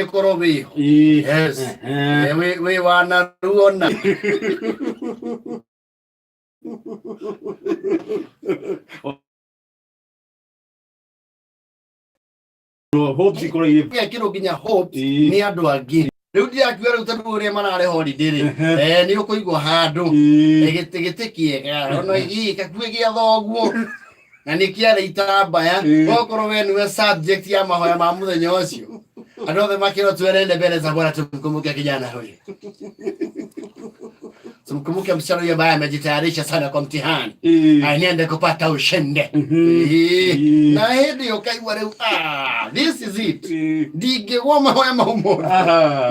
Ũgagĩkorwo wĩho. Yes. Wĩ wanaruona. No, hopes ikorwo irĩ Gekĩrwo nginya hopes Ĩĩ. nĩ andũ angĩ. Rĩu ndirakiuga rĩu tondũ ũrĩa mararĩ holiday rĩ, nĩ ũkũigwo handũ gĩtĩ gĩtĩ kĩega ona gĩ gakuhĩ gĩa thoguo na nĩ kĩarĩ itambaya. Okorwo we nĩwe subject ya mahoya ma mũthenya ũcio, andũ othe makĩrwo tuenende mbele za Bwana, tumkumbuke kijana huyu, tumkumbuke msichana huyu ambaye amejitayarisha sana kwa mtihani, aniende kupata ushindi. Na hĩndĩ ĩyo ũkaigua rĩu, ah, this is it, ndingĩgwa mahoya mau mothe.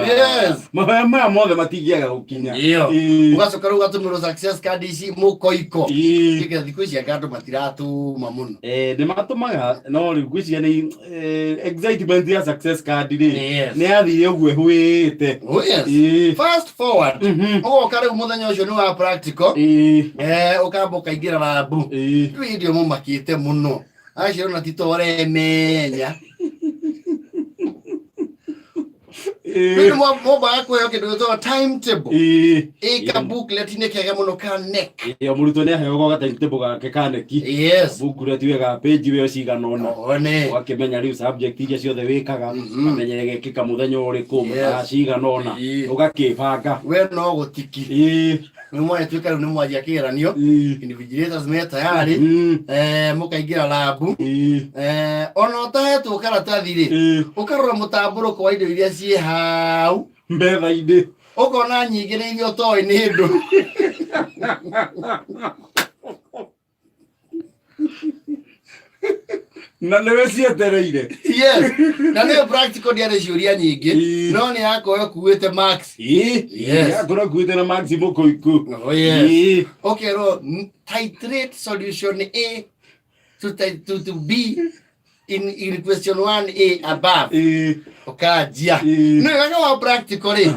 Yes. Mahoya maya mothe matingĩaga gũkinya. Iyo. Ũgacoka rĩu ũgatũmĩrwo success card ici mũkoiko. Kĩge thikũ ici anga andũ matiratũma mũno. Nĩ matũmaga, no rĩu ngwĩciria nĩ excitement ya success card rĩ, nĩ yathire ũguo ĩhũĩte. Oh, yes. Fast forward. Ũgoka rĩu mũthenya ũcio nĩ wa practical. Ũkamba ũkaingĩra rambu. Rĩu hĩndĩ ĩyo mũmakĩte mũno. Acio ona ti ta ũremenya. Rĩu nĩ mwambaga kũheo kĩndũ gĩtagwo timetable. Ĩka booklet-inĩ kega mũno ka NEC. Ĩyo mũrutwo nĩ aheagwo ga timetable gake ka KNEC. Booklet wega page weo cigana ũna. One. Ũgakĩmenya rĩu subject iria ciothe wĩkaga, ũkamenya ĩgekĩka mũthenya ũrĩkũ, mathaa cigana ũna, ũgakĩbanga. We no gũtiki. Nĩ mwagĩtuĩka rĩu nĩ mwanjia kĩgeranio, invigilators me tayari, mũkaingĩra rambu. Ona ũtahetwo karatathi rĩ, ũkarora mũtambũrũko wa indo iria ciĩ hau metha-inĩ, ũkona nyingĩ nĩ iria ũtoĩ nĩ ndũ. Na nĩwe cietereire. Yes, na nĩyo practical ndiarĩ ciũria nyingĩ, no nĩ yakorwo ĩkuĩte marks. Yes. Yakorwo ĩkuĩte na marks mũkũiku. Oh, yes. Ũkerwo titrate solution A to B in question 1A above. Ũkanjia. Nĩ wega wa practical rĩ,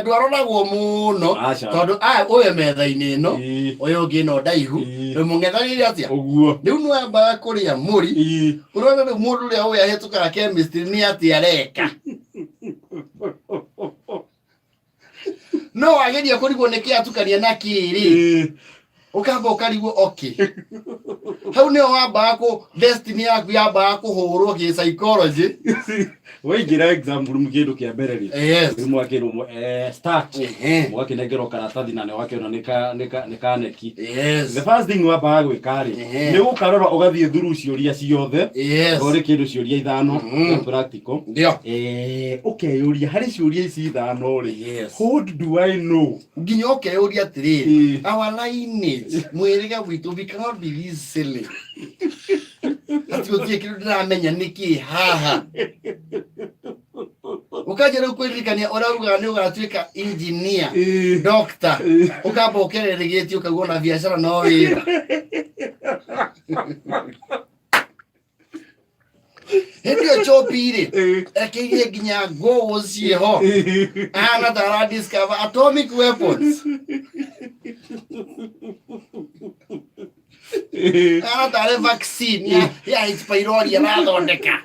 ndwaroragwo mũno Aca. tondũ ũyũ metha-inĩ ĩno, ũyũ ũngĩ ĩno ndaihu, rĩu mũng'ethanĩire atĩa? Ũguo. Rĩu nĩ wambaga kũrĩa mũri, ũrona rĩu mũndũ ũrĩa ũyũ ahĩtũkaga chemistry nĩ atĩa areka. No wageria kũrigwo nĩ kĩ atukania na kĩ rĩ, ũkamba ũkarigwo, okay, hau nĩho wambaga kũ destiny yaku yambaga kũhũrwo kĩ psychology. Waingĩra exam room, kĩndũ kĩa mbere rĩ, rĩu mwakĩrwo start, mũgakĩnengerwo karatathi na nĩ wakĩona nĩ ka KNEC. The first thing wambaga gwĩka rĩ, nĩ gũkarora, ũgathiĩ through ciũria ciothe. Ũrĩ kĩndũ ciũria ithano cia practical. Ũkeyũria harĩ ciũria ici ithano rĩ, what do I know? Nginya ũkeyũria atĩrĩrĩ, our lineage, mwĩrĩga witũ, we cannot be this silly atĩ gũtirĩ kĩndũ ndĩramenya nĩkĩ haha. Ũkanjia rĩu kwĩririkania ũrĩa ugaga nĩ ũgatuĩka engineer, doctor, ũkamba ũkererĩgĩtie, ũkaigua ona biacara no wĩra. Hĩndĩ ĩyo chopi rĩ, ekĩire nginya ngũũ ciĩho, ahana ta ara discover atomic weapons, ahana tarĩ vaccine ya H pylori arathondeka.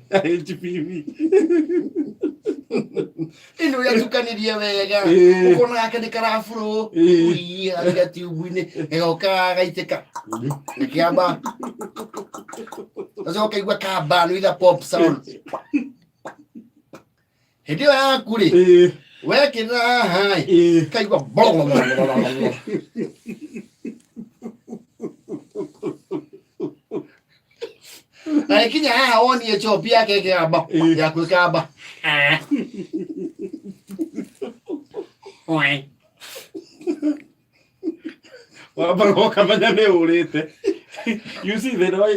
HPV. Ĩno yatukanirie wega, ũkona gake nĩ karaburo gatiga tiubu-inĩ, gagoka gaitĩka gakĩamba, gacoka ũkaigua kamba with a pop sound. Hĩndĩ ĩyo yaku rĩ, wekĩrĩra haha ĩ, kaigua na ĩkinya haha wonie chopi yake ĩkĩgamba, yaku ĩkamba. Oe. Wambaga ũkamenya nĩ ũrĩte. You see, thĩna wa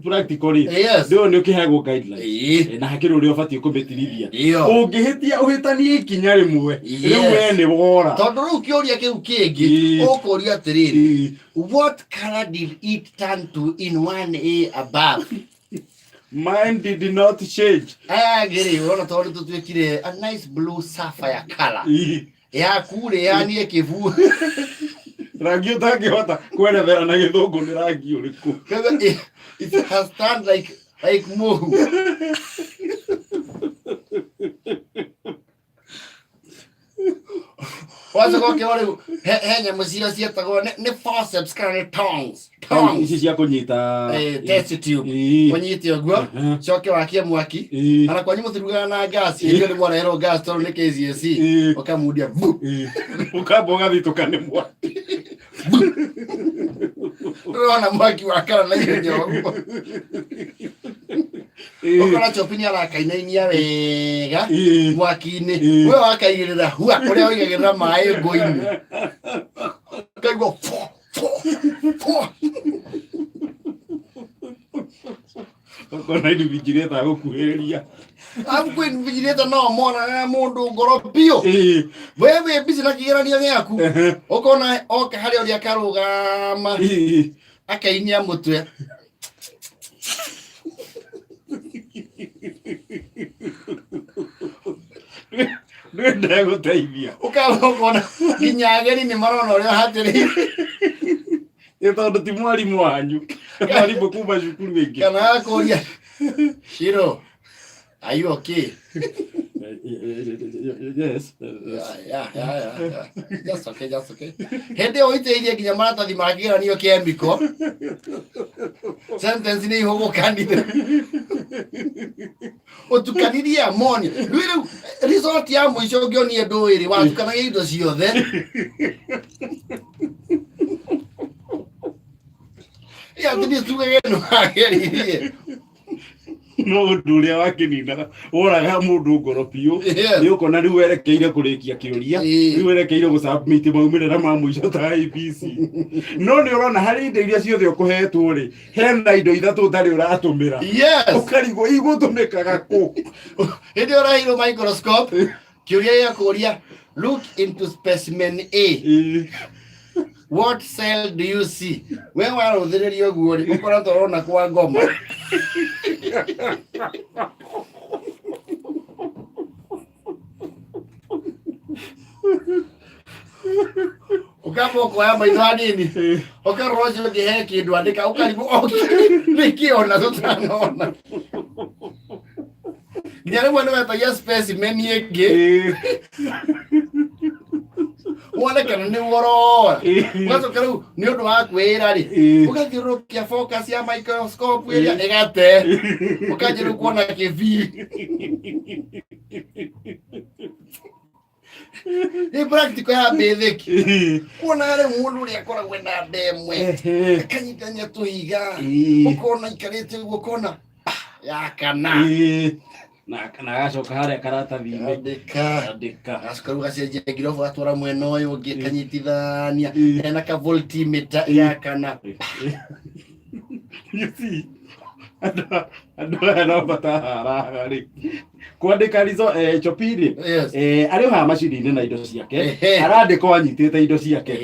practically ndĩo nĩ ũkĩheagwo guidelines. Na hakĩrĩ ũrĩa ũbatiĩ kũmĩtirithia. Ũngĩhĩtia ũhĩtanie ikinya rĩmwe, rĩu we nĩ wora. Tondũ rĩu kĩũria kĩu kĩngĩ ũkũria atĩrĩrĩ, what color did it turn to in 1A above? Mine did not change. Aya angĩ rĩ, ũrona tondũ nĩ tũtuĩkire a nice blue sapphire color. Yaku rĩ, yanie kĩbu. Rangi ũtangĩhota kwerethera na Gĩthũngũ nĩ rangi ũrĩkũ. It has turned like mohu. Wacoka ũkĩrwo rĩu he nyamũ cio ciĩtagwo nĩ forceps kana nĩ tongs. Tongs. Ici cia kũnyita. Test tube. Ũnyite ũguo, coke wakie mwaki. Ona kwanyu mũtirugaga na gas, hĩndĩ ĩyo nĩ mwareherwo gas tondũ nĩ KCSE. Ũkamundia bu. Ũkamba ũgathitũka nĩ mwaki. Ndũrona mwaki wakana na ihenya ũguo. Ũkona chopi nĩ arakainainia wega mwaki-inĩ. We wakaigĩrĩra hua kũrĩa ũigagĩrĩra maĩ ngũ-inĩ. Ũkaigua fo fo fo. Ũkona invigilator agũkuhĩrĩria. Arabu kwĩ invigilator no monaga mũndũ ngoro biũ. We wĩ busy na kĩgeranio gĩaku. Ũkona oka harĩa ũrĩa akarũgama akainia mũtwe. Ndegũteithia. Ũkamba ũkona nginya ageni nĩ marona ũrĩa ũhatĩrĩire. Nĩ tondũ ti mwarimũ wanyu. Mwarimũ kuma cukuru ĩngĩ. Kana akũria Shiro, are you okay? Yes. Yeah. Just okay, just okay. Hĩndĩ ĩyo ũitĩrĩirie nginya maratathi ma kĩgeranio kĩemiko. Sentence nĩ ihũgũkanire. Ũtukanirie ammonia. Rĩu rĩu result ya mũico ũngĩonire ndũĩ rĩ, watukanagia indo ciothe. Ya atĩ tugage nĩ wageririe. No ũndũ ũrĩa wakĩninaga woraga mũndũ ngoro biũ nĩ ũkona rĩu werekeire kũrĩkia kĩũria, rĩu werekeire gũsubmit maumĩrĩra ma mũico ta IEBC, no nĩ ũrona harĩ indo iria ciothe ũkũhetwo rĩ, hena indo ithatũ ũtarĩ ũratũmĩra. Ũkarigwo igũtũmĩkaga kũ. Hĩndĩ ĩyo ũraheirwo microscope, kĩũria gĩa kũria, look into specimen A, what cell do you see? We warũthĩrĩria ũguo rĩ, ũkoretwo ũrona kwa ngoma. Ũkamba ũkoya maitho hanini, ũkarora ũcio ũngĩ he kĩndũ andĩka, ũkarigwo nĩkĩ ona tũtanona. Nginya rĩmwe nĩ wetagia specimen ĩngĩ wone kana nĩ worora. Ũgacoka rĩu nĩ ũndũ wa kwĩra rĩ, ũgathiũrũrũkia focus ya microscope ĩrĩa ĩgate, ũkanjia rĩu kuona kĩbii. Nĩ practical ya basic. Kuona rĩu mũndũ ũrĩa akoragwo ena ndemwe akanyitania tũhiga, ũkona ikarĩte ũguo, ũkona ya kana. Na agacoka harĩa karatathi-inĩ andĩka. Andĩka. Agacoka rĩu gacenjia ngirobu, atwara mwena ũyũ ũngĩ, kanyitithania ena ka voltimeter ya kana. You see, andũ aya no mataharaga rĩ kwandĩka rizo chopiri. Arĩ o haha macini-inĩ na indo ciake. Arandĩka o anyitĩte indo ciake.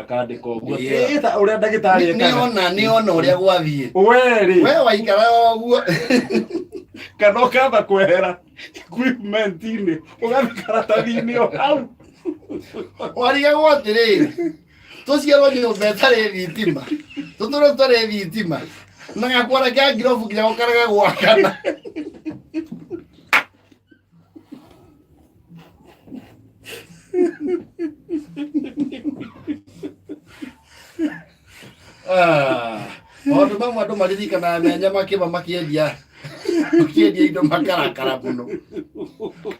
Akandĩka ũguo. Ta ũrĩa ndagĩtarĩ ekaga. Nĩona nĩona ũrĩa gwathiĩ. We rĩ, we waikara ũguo kana ũkamba kwehera equipment-inĩ ũgathiĩ karatathi-inĩ o hau. Warigagwo atĩrĩrĩ, tũciarwo nyũmba ĩtarĩ thitima, tũtũre tũtarĩ thitima, na gakwara kĩa ngirobu nginya gũkarega gwakana. Ah, maũndũ mamwe andũ maririkanaga menya makĩma makĩendia indo makarakara mũno,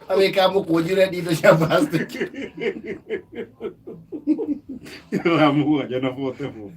awĩka mũkũnji ũrendia indo cia plastic. Thaa 7 na 44.